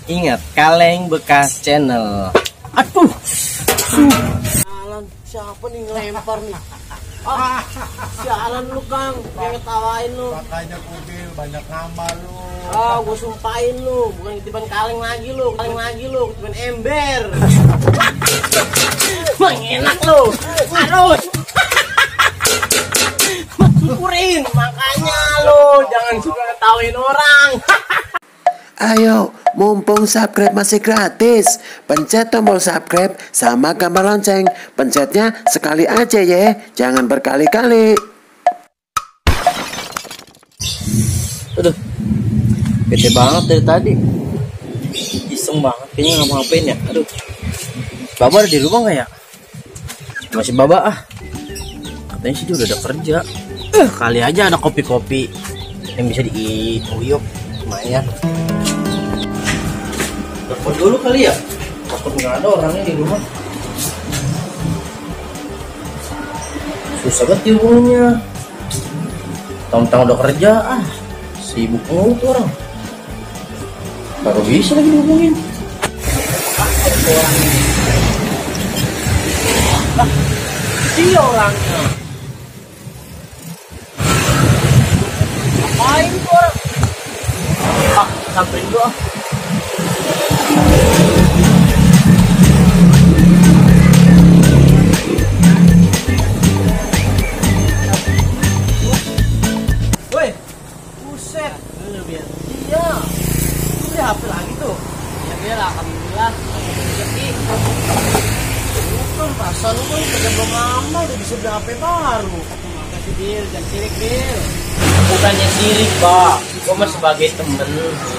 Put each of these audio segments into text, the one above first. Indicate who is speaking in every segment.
Speaker 1: Ingat kaleng bekas channel. Aduh,
Speaker 2: Jalan siapa nih ngelempar nih? Jalan lu Kang, yang ngetawain lu.
Speaker 3: Makanya kubil banyak nama lu.
Speaker 2: Gue sumpahin lu, bukan ketiban kaleng lagi lu, ketiban ember. Mang enak lu, aduh. Syukurin, makanya lu jangan suka ngetawain orang.
Speaker 4: Ayo, mumpung subscribe masih gratis, pencet tombol subscribe sama gambar lonceng. Pencetnya sekali aja ya, jangan berkali-kali.
Speaker 1: aduh, bete banget dari tadi. Iseng banget, kayaknya ngapa-ngapain ya. Aduh, Baba ada di rumah nggak ya? Masih Baba ah. Katanya sih dia udah ada kerja. Kali aja ada kopi-kopi yang bisa diuyup lumayan. Telepon dulu kali ya, takut nggak ada orangnya di rumah. Susah banget dihubunginnya. Tentang udah kerja sibuk mulu tuh orang. Baru bisa lagi dihubungin. Dia orangnya. Ngapain tuh orang? Samperin gua. Woi, buset, lu biar. Iya, udah HP lagi tuh. Ya biar alhamdulillah. Bukan pasal lu kan kerja belum lama udah bisa beli HP baru. Makasih Bil, jangan sirik Bil. Bukannya sirik Pak, gua mah sebagai temen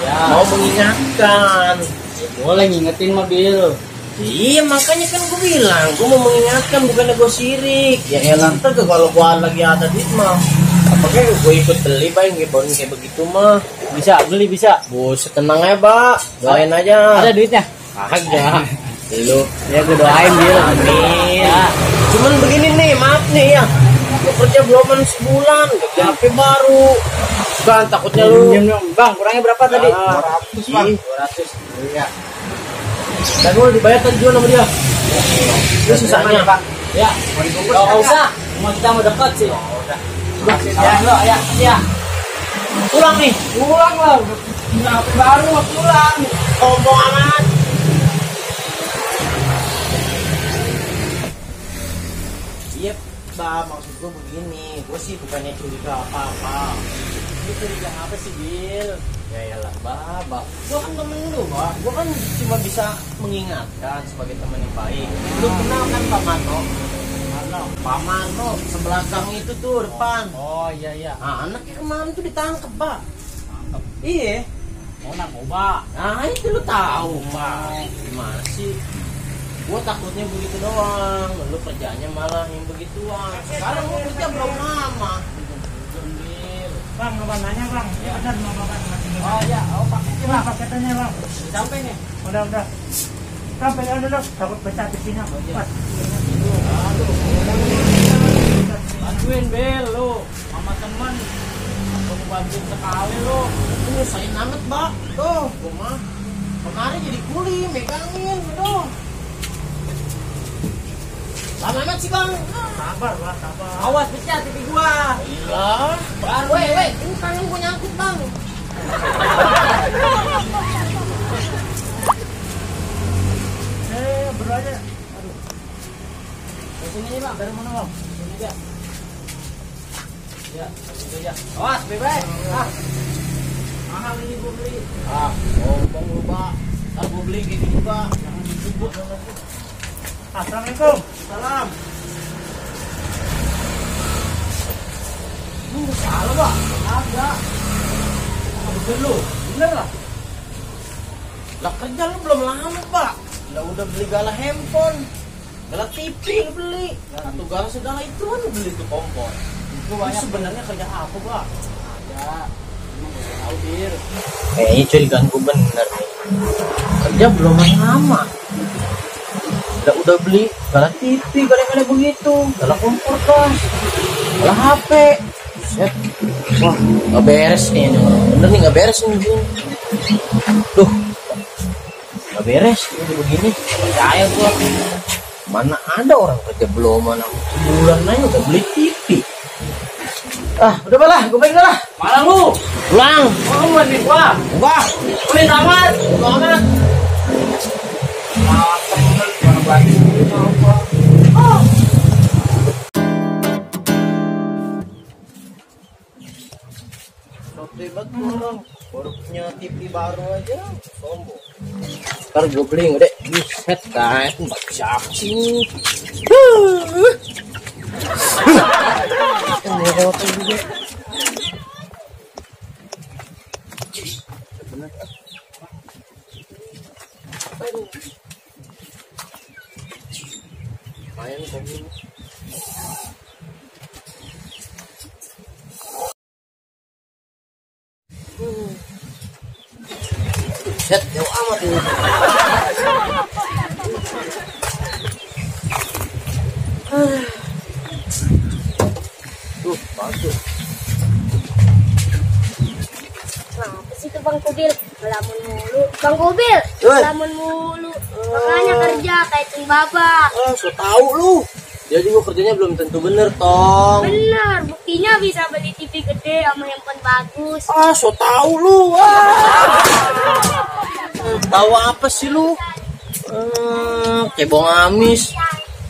Speaker 1: ya. Mau mengingatkan. Ya, boleh ngingetin mah Bil. Iya makanya kan gue bilang gue mau mengingatkan bukannya gue sirik. Ya elah ntar kalau gue lagi ada duit mah apakah gue ikut beli Pak yang kayak begitu mah. Bisa beli bisa. Buset tenang ya Pak, doain aja. Ada duitnya? Agak. Lu ya gue doain Bil. Amin ya. Cuman begini nih, maaf nih ya, gue kerja belum sebulan udah HP baru kan, takutnya lu Bang kurangnya berapa tadi? 200 Bang. 200 iya. Dan lu dibayar tadi juga sama dia. Itu sisanya Pak. Ya, nggak usah, cuma kita mau dekat sih. Udah. Ya lo ya. Pulang nih, pulang lah. Udah HP baru pulang. Sombong amat. Iya, Bah, maksud gue begini, gue sih bukannya curiga apa-apa. Lu curiga apa sih, Bil? Ya iyalah, Bah. Gue kan temen lu, Bah. Gue kan cuma bisa mengingatkan sebagai teman yang baik. Lu kenal kan Pak Mano? Pak Mano, sebelah gang itu tuh depan. Oh iya. Nah, anaknya kemarin tuh ditangkep, Pak. Tangkep? Iya. Oh, narkoba. Nah, itu lu tahu, Pak. Gimana sih? Gue takutnya begitu doang, lu kerjanya malah yang begituan. Sekarang lu kerja belum lama. Bang, mau nanya Bang, ya benar mau Bapak masih. Oh ya, pakai Bang, paketnya Bang. Sampai nih. Udah. Sampai dulu, takut pecah di sini. Aduh. Bantuin Bel lu, sama teman. Aku bantuin sekali lu. Tuh, saya namet, Mbak. Tuh, gua mah kemarin jadi kuli, megangin, tuh. Lama amat sih Bang. Sabar. Awas pecah TV gua. Iya. Baru weh, ini tangan gua nyangkut Bang. Baru aja. Aduh. Sini nih Bang, dari mana Bang? Sini aja. Ya, sini aja. Awas, bebek. Mahal ini gua beli. Ngomong lu Pak. Ntar gua beli kayak gitu Pak. Jangan disebut. Assalamualaikum. Salam. Lu salah Pak. Agak. Bener lu. Bener lah. Lah kerja lu belum lama Pak. Lah udah beli galah handphone.
Speaker 2: Galak TV lu beli. Satu galak segala itu kan lu beli tuh kompor. Itu banyak. Sebenarnya kerja apa, Pak? Ada. Emang gak tahu, Bir.
Speaker 1: Kayaknya curigaan gue bener nih. Kerja belum lama. Udah beli galak TV, galak begitu, galak kompor gas, galak HP. Set. Wah, nggak beres nih ini orang. Bener nih nggak beres nih begini. Duh, nggak beres ini begini. Percaya gua. Mana ada orang kerja belum mana sebulan aja udah beli TV. Ah, udah balah, gue balik lah.
Speaker 2: Mana lu?
Speaker 1: Pulang.
Speaker 2: Mau mandi gua?
Speaker 1: Wah,
Speaker 2: Beli amat. Amat. Nah, temen gua bantu apa? Oh.
Speaker 1: hebat orang. Baru punya TV baru aja, sombong. Ntar gue beli nggak deh, buset guys, nggak siapa sih. Ini roti juga. Main kopi. Set jauh amat ini. Bagus.
Speaker 5: Kenapa sih tuh Bang Kubil? Ngelamun mulu. Bang Kubil, ngelamun mulu. Makanya kerja kayak Cing Babak.
Speaker 1: Ah, so tau lu. Dia juga kerjanya belum tentu bener, Tong.
Speaker 5: Bener, buktinya bisa beli TV gede sama handphone bagus.
Speaker 1: Ah, so tau lu. Tahu apa sih lu? Cebong amis.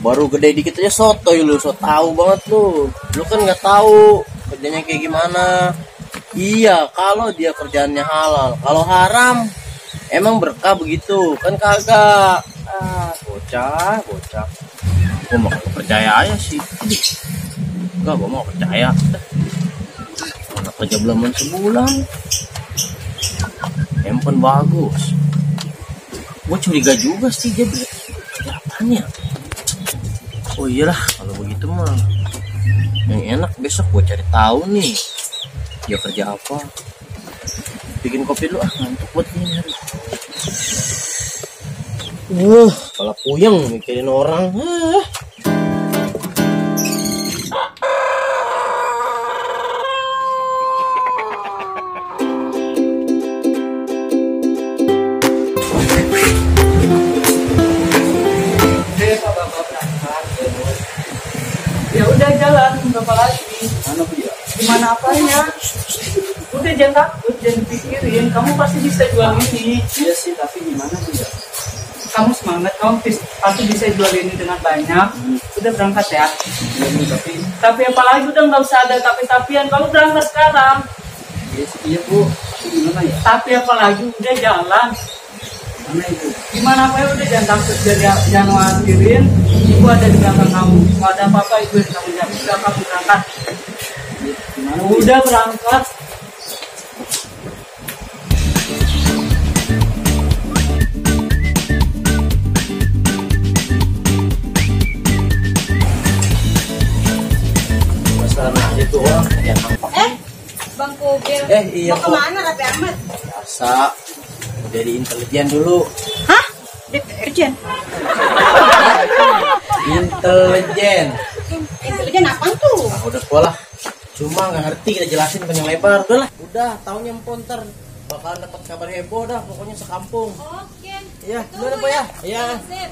Speaker 1: Baru gede dikit aja sotoy lu, so tau banget lu. Lu kan nggak tahu kerjanya kayak gimana. Iya, kalau dia kerjaannya halal. Kalau haram, emang berkah begitu? Kan kagak. Ah, bocah. Gue mau percaya aja sih. Enggak, gue mau percaya. Anak kerja belum sebulan. Handphone bagus. Gue curiga juga sih dia beli apanya. Oh iyalah, kalau begitu mah yang enak besok gue cari tahu nih dia kerja apa. Bikin kopi dulu ngantuk buat ini. Kepala puyeng mikirin orang.
Speaker 2: Ya udah jalan, berapa lagi?
Speaker 3: Mana dia?
Speaker 2: Gimana apanya? Udah jangan takut, jangan pikirin. Kamu pasti bisa jual ini.
Speaker 3: Iya sih, tapi gimana dia?
Speaker 2: Kamu semangat, kamu pasti bisa jual ini dengan banyak. Udah berangkat ya. Tapi apalagi udah nggak usah ada tapi-tapian. Kamu berangkat sekarang.
Speaker 3: Iya bu, tapi gimana ya?
Speaker 2: Tapi apalagi udah jalan.
Speaker 3: Mana itu?
Speaker 2: Gimana apa ya udah jangan takut, jangan khawatirin. Ibu ada di belakang kamu. Kalau ada apa-apa ibu yang kamu jaga. Udah kamu berangkat.
Speaker 3: Gimana?
Speaker 2: Udah berangkat.
Speaker 1: Masalah itu orang yang nampak.
Speaker 5: Bang Kubil,
Speaker 1: Iya
Speaker 5: mau kemana Raffi Ahmad?
Speaker 1: Biasa jadi intelijen dulu.
Speaker 5: Hah? Deterjen?
Speaker 1: Intelijen.
Speaker 5: Intelijen apa tuh?
Speaker 1: Nah, udah sekolah. Cuma nggak ngerti kita jelasin panjang lebar. Udahlah. Udah tahunnya ponter bakalan dapat kabar heboh dah pokoknya sekampung.
Speaker 5: Oke.
Speaker 1: Iya, udah apa ya? Iya.
Speaker 5: Sip.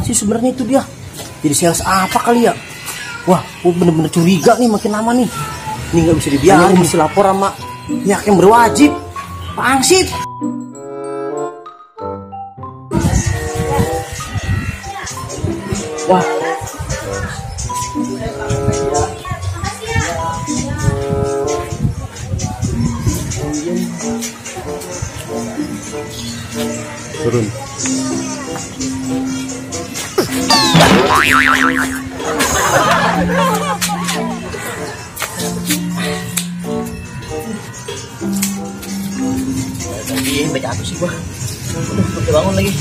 Speaker 1: sih sebenarnya itu dia? Jadi sales apa kali ya? Wah, gue bener-bener curiga nih makin lama nih. Ini nggak bisa dibiarin, mesti lapor sama pihak yang berwajib. Pak Ansip. Wah. Turun. Tadi baca apa sih gua? Udah bangun lagi.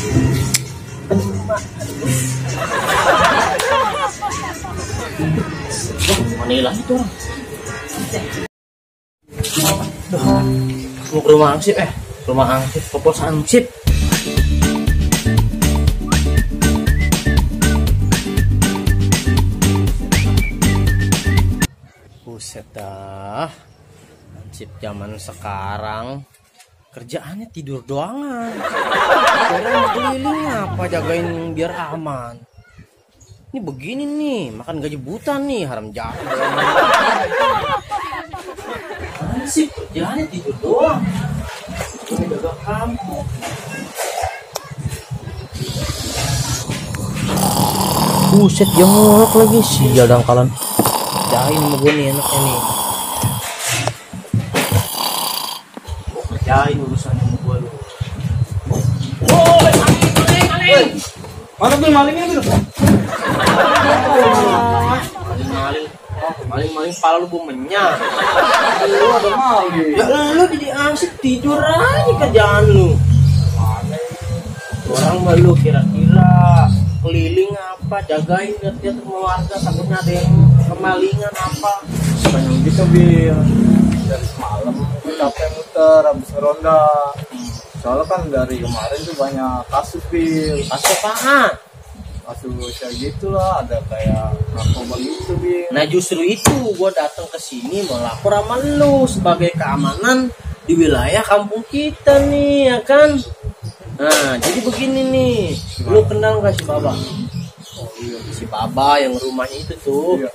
Speaker 1: Mana hilang itu orang? Mau ke rumah Ansip rumah Ansip, popos Ansip. Buset dah, Ansip zaman sekarang kerjaannya tidur doangan. Orang keliling apa jagain biar aman. Ini begini nih, makan gaji buta nih, haram jahat. Ansip kerjaannya tidur doang. Ini jaga kampung. Buset, dia ngorok lagi, sial dangkalan. Kerjain sama gue nih enaknya nih. Kerjain urusannya sama gue lu. Maling.
Speaker 2: Mana Bil malingnya Bil?
Speaker 1: Maling pala lu bumennya.
Speaker 2: Lu ada maling.
Speaker 1: Ya lu jadi Ansip tidur aja kerjaan lu. Orang malu kira-kira keliling apa, jagain lihat rumah warga, takutnya ada yang kemalingan apa.
Speaker 2: Banyak gitu Bil. Dari semalam gue capek muter habis ronda. Soalnya kan dari kemarin tuh banyak kasus Bil.
Speaker 1: Kasus apaan?
Speaker 2: Kasus kayak gitulah, ada kayak narkoba gitu Bil.
Speaker 1: Nah justru itu gue datang ke sini melapor sama lu sebagai keamanan di wilayah kampung kita nih, ya kan? Nah jadi begini nih, lu kenal nggak si Baba?
Speaker 2: Oh iya.
Speaker 1: Si Baba yang rumahnya itu tuh.
Speaker 2: Iya.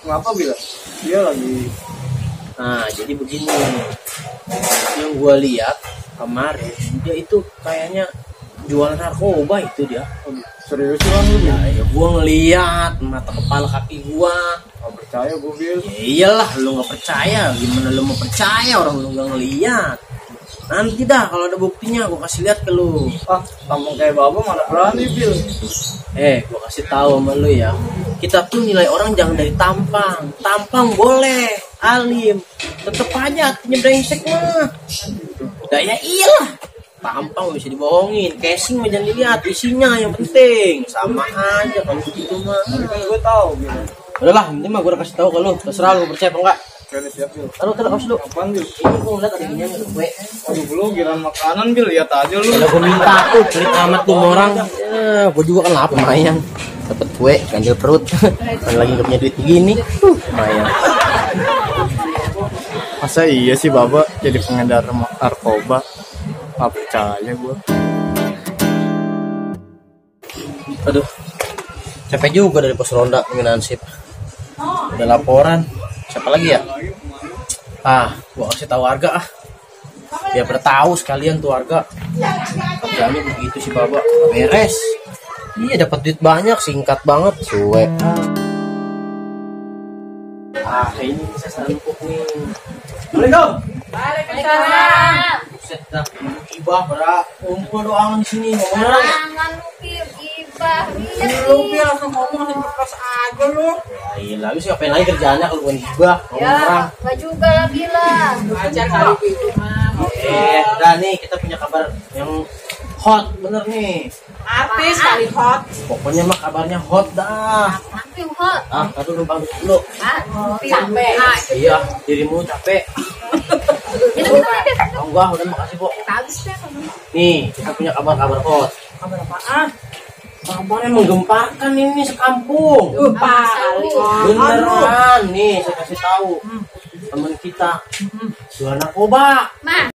Speaker 2: Kenapa Bil? Dia lagi.
Speaker 1: Nah jadi begini, yang gue lihat kemarin dia itu kayaknya jualan narkoba itu dia.
Speaker 2: Serius kan lu Bil?
Speaker 1: Ya gue ngeliat mata kepala kaki gue.
Speaker 2: Gak percaya gue Bil.
Speaker 1: Ya iyalah, lu nggak percaya, gimana lu mau percaya orang lu nggak ngeliat? Nanti dah kalau ada buktinya gue kasih lihat ke lu.
Speaker 2: Kamu kayak Baba mana berani Bil.
Speaker 1: Gue kasih tahu sama lu ya. Kita tuh nilai orang jangan dari tampang. Tampang boleh, alim, tetep aja artinya brengsek mah. Nah, ya iyalah. Tampang bisa dibohongin, casing mah jangan dilihat, isinya yang penting. Sama aja kalau gitu mah.
Speaker 2: Tapi kan gue tahu Bil.
Speaker 1: Udahlah, ini mah gue udah kasih tahu ke lu. Terserah lu percaya apa enggak.
Speaker 2: Oke, siap Bil.
Speaker 1: Taruh kaos lu.
Speaker 2: Apaan Bil?
Speaker 1: Ini gue ngeliat ada ginian ada kue.
Speaker 2: Aduh lu giran makanan Bil, lihat aja lu.
Speaker 1: Kalau gue minta tuh pelit amat tuh sama orang. Gue juga kan lapar lumayan. Dapat kue, ganjil perut. Kan lagi gak punya duit begini. Lumayan.
Speaker 2: Masa iya sih Baba jadi pengedar narkoba? Gak percaya gue.
Speaker 1: Aduh, capek juga dari pos ronda dengan Ansip. Udah laporan. Siapa lagi ya? Gua kasih tahu warga biar pada tahu sekalian tuh warga. Kerjanya begitu sih Baba, beres. Iya dapat duit banyak, singkat banget, cuek. Ini bisa empuk nih. Assalamualaikum.
Speaker 5: Waalaikumsalam.
Speaker 1: Buset dah, ibah pada kumpul doang di sini ngomongnya.
Speaker 5: Jangan lukir ibah.
Speaker 1: Lu biar langsung ngomong sih berkas aja lu. Ya iya, lu siapa lagi kerjaannya kalau bukan ibah?
Speaker 5: Ya, nggak juga lah bilang.
Speaker 1: Ajar kali itu mah. Udah nih kita punya kabar yang hot bener nih.
Speaker 6: Artis kali hot.
Speaker 1: Pokoknya mah kabarnya hot dah.
Speaker 5: Tapi hot.
Speaker 1: Aduh numpang dulu.
Speaker 6: Capek.
Speaker 1: Iya, dirimu capek.
Speaker 5: Itu gimana?
Speaker 1: Enggak, udah makasih kok.
Speaker 6: Habis deh.
Speaker 1: Nih, kita punya kabar-kabar hot.
Speaker 6: Kabar apaan?
Speaker 1: Kabar yang menggemparkan ini sekampung. Beneran nih, saya kasih tahu. Temen kita jual narkoba.
Speaker 5: Ma.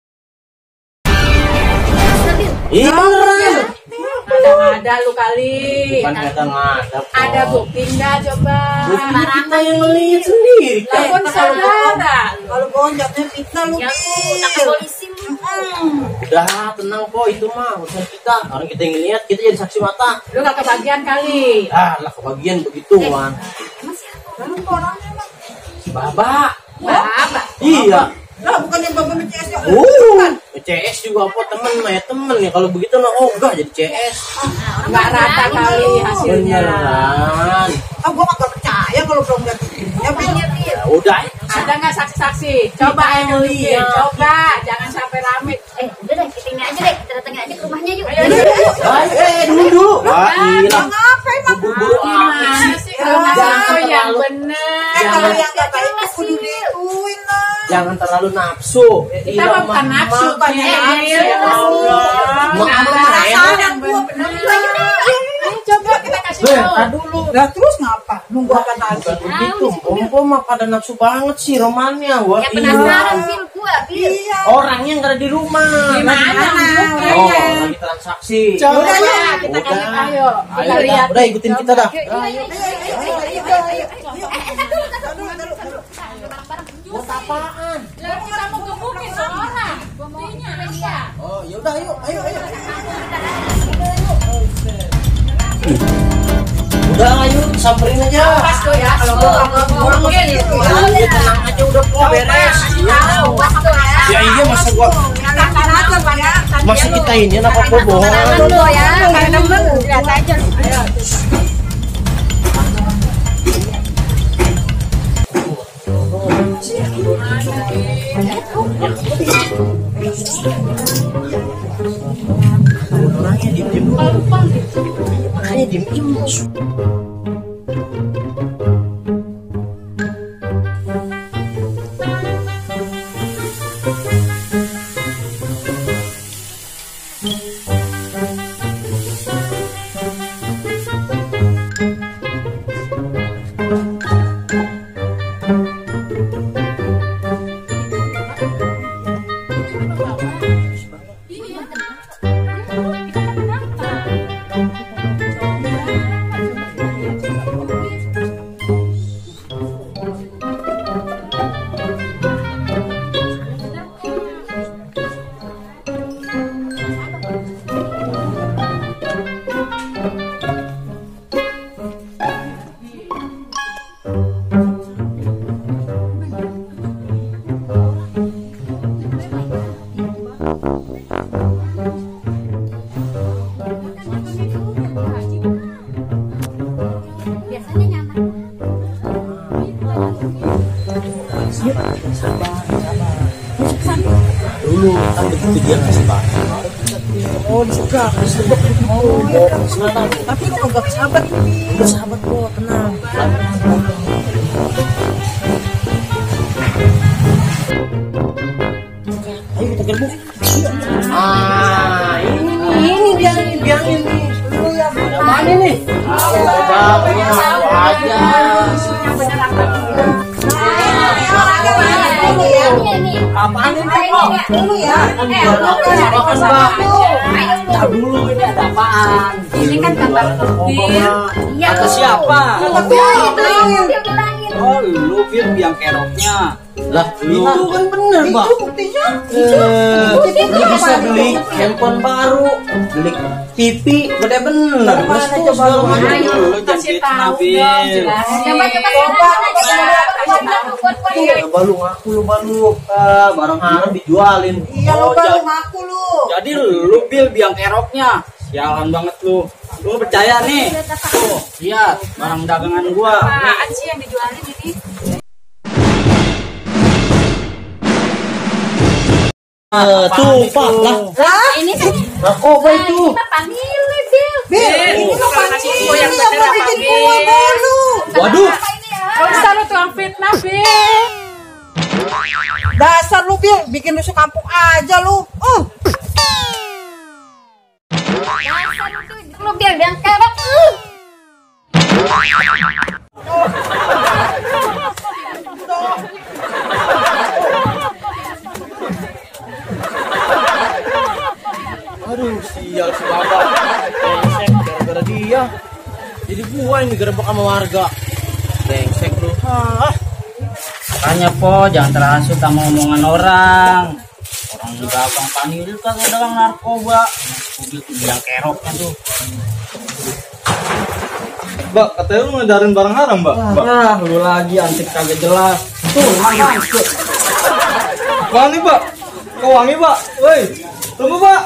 Speaker 1: Iya beneran.
Speaker 6: Ada lu kali.
Speaker 1: Bukan ngada-ngada.
Speaker 6: Ada bukti nggak coba?
Speaker 1: Buktinya kita yang ngelihat sendiri.
Speaker 6: Telepon saudara.
Speaker 7: Kalau bohong jatuhnya fitnah lu,
Speaker 5: Ya
Speaker 7: Bil.
Speaker 5: takut polisi lu.
Speaker 1: Udah tenang kok, itu mah urusan kita. Orang kita yang ngelihat, kita jadi saksi mata.
Speaker 6: Lu nggak kebagian kali.
Speaker 1: Ah lah kebagian begituan.
Speaker 7: Lalu kok orangnya, Bang?
Speaker 1: Si Baba.
Speaker 6: Apa?
Speaker 1: Iya.
Speaker 7: Lah, bukannya Bapak BCS-nya.
Speaker 1: CS juga apa temen mah ya temen ya, kalau begitu nah enggak jadi CS.
Speaker 6: Nggak rata kali hasilnya.
Speaker 1: Beneran.
Speaker 7: Ah, gua kagak percaya kalau belum lihat. Ya, Bil.
Speaker 1: Ya udah.
Speaker 6: Ada nggak saksi-saksi? Coba ayo nunjukin. Coba, jangan sampai rame.
Speaker 5: Udah deh, kita ini aja deh. Kita datangin aja ke rumahnya yuk.
Speaker 1: Dulu. Wah, gila.
Speaker 7: Ngapain, Bang?
Speaker 1: Buru-buru
Speaker 6: Gimana
Speaker 1: amat.
Speaker 6: sih kalau nggak
Speaker 1: Jangan
Speaker 6: tahu yang
Speaker 1: terlalu-
Speaker 6: bener?
Speaker 7: Kalau yang nggak baik tuh kudu dituin lah.
Speaker 1: Jangan terlalu nafsu.
Speaker 6: Kita mah bukan nafsu,
Speaker 7: bukannya nafsu.
Speaker 6: ya Allah.
Speaker 7: Perasaan yang gua bener.
Speaker 6: Coba kita kasih tahu.
Speaker 1: Dulu.
Speaker 7: Lah terus ngapa? Nunggu apa lagi?
Speaker 1: Bukan begitu. Om mah pada nafsu banget sih romannya. Wah,
Speaker 5: Ya penasaran Bil gua, Bil.
Speaker 7: Iya.
Speaker 1: Orangnya nggak ada di rumah.
Speaker 6: Gimana?
Speaker 1: Oh, lagi transaksi.
Speaker 6: Coba
Speaker 7: Udah,
Speaker 6: ya,
Speaker 7: yuk.
Speaker 6: kita kasih
Speaker 1: Udah.
Speaker 6: ayo. Kita
Speaker 1: Ayo,
Speaker 6: lihat.
Speaker 1: udah ikutin kita dah. Buat apaan?
Speaker 6: Lah kita mau gebukin seorang. Buktinya ada.
Speaker 1: Oh, yaudah ayo. Udah ayo samperin aja.
Speaker 6: Pas tuh ya. Kalau
Speaker 7: Mungkin itu ya.
Speaker 1: Iya, tenang aja udah kok beres. Iya. Ya iya masa gua masa kita ini apa bohong.
Speaker 5: Dulu ya, kayak temen. Lihat aja.
Speaker 1: Orangnya diem dulu. Makanya diem.
Speaker 5: Biasanya nyaman.
Speaker 1: Dulu kan begitu dia ngasih banget.
Speaker 7: Oh, disegar. Tapi lu kagak sahabat.
Speaker 1: Bersahabat kok, tenang. Ayo kita gerbuk. Ah, ini biangin nih. Lu yang mana nih? Coba aku aja. Apaan ini kok?
Speaker 7: Dulu ya.
Speaker 1: Tahu dulu ini ada apaan?
Speaker 6: Ini kan kata Bil.
Speaker 3: Kata siapa?
Speaker 5: Bilangin.
Speaker 3: Oh, lu Bil biang keroknya.
Speaker 1: Lah, itu kan bener, Bang.
Speaker 7: Itu buktinya.
Speaker 1: Lu bisa beli handphone baru, beli TV, gede bener.
Speaker 7: Mana
Speaker 1: Terus
Speaker 7: coba lu
Speaker 6: Ayo,
Speaker 3: Lu jangan
Speaker 6: kasih
Speaker 3: fitnah,
Speaker 6: tahu
Speaker 3: Bil.
Speaker 6: dong, jelasin.
Speaker 1: Coba lu ngaku lu baru barang haram dijualin.
Speaker 7: Iya, lu baru ngaku lu.
Speaker 3: Jadi lu Bil biang keroknya. Sialan banget lu. Lu percaya nih? Tuh, lihat barang dagangan gua.
Speaker 6: Apaan sih yang dijualin ini?
Speaker 1: Tuh, Pak, lah.
Speaker 5: Ini kan
Speaker 1: Narkoba itu.
Speaker 5: panggilnya Bil.
Speaker 7: Bil, ini mah
Speaker 6: Kalau nasi
Speaker 7: ini
Speaker 6: gua yang
Speaker 7: yang
Speaker 6: bener
Speaker 7: mau
Speaker 6: apa,
Speaker 7: bikin
Speaker 6: Bil?
Speaker 7: gua mulu.
Speaker 1: Waduh.
Speaker 6: Gak usah lu tukang fitnah, Bil.
Speaker 7: Dasar lu, Bil, bikin rusuh kampung aja lu.
Speaker 5: Lu Bil yang kerok.
Speaker 1: Aduh, sial si Baba. Jadi gua yang digerebek sama warga. Brengsek lu.
Speaker 3: Makanya po, jangan terhasut sama omongan orang. Orang gagang panil kagak dagang narkoba. Mobil tuh biang keroknya tuh.
Speaker 8: Mbak, katanya lu ngedarin barang haram, Mbak.
Speaker 3: Ah, lu lagi antik kagak jelas. Tuh, makan.
Speaker 8: Wangi, Pak. Kau wangi, Pak. Woi, tunggu, Pak.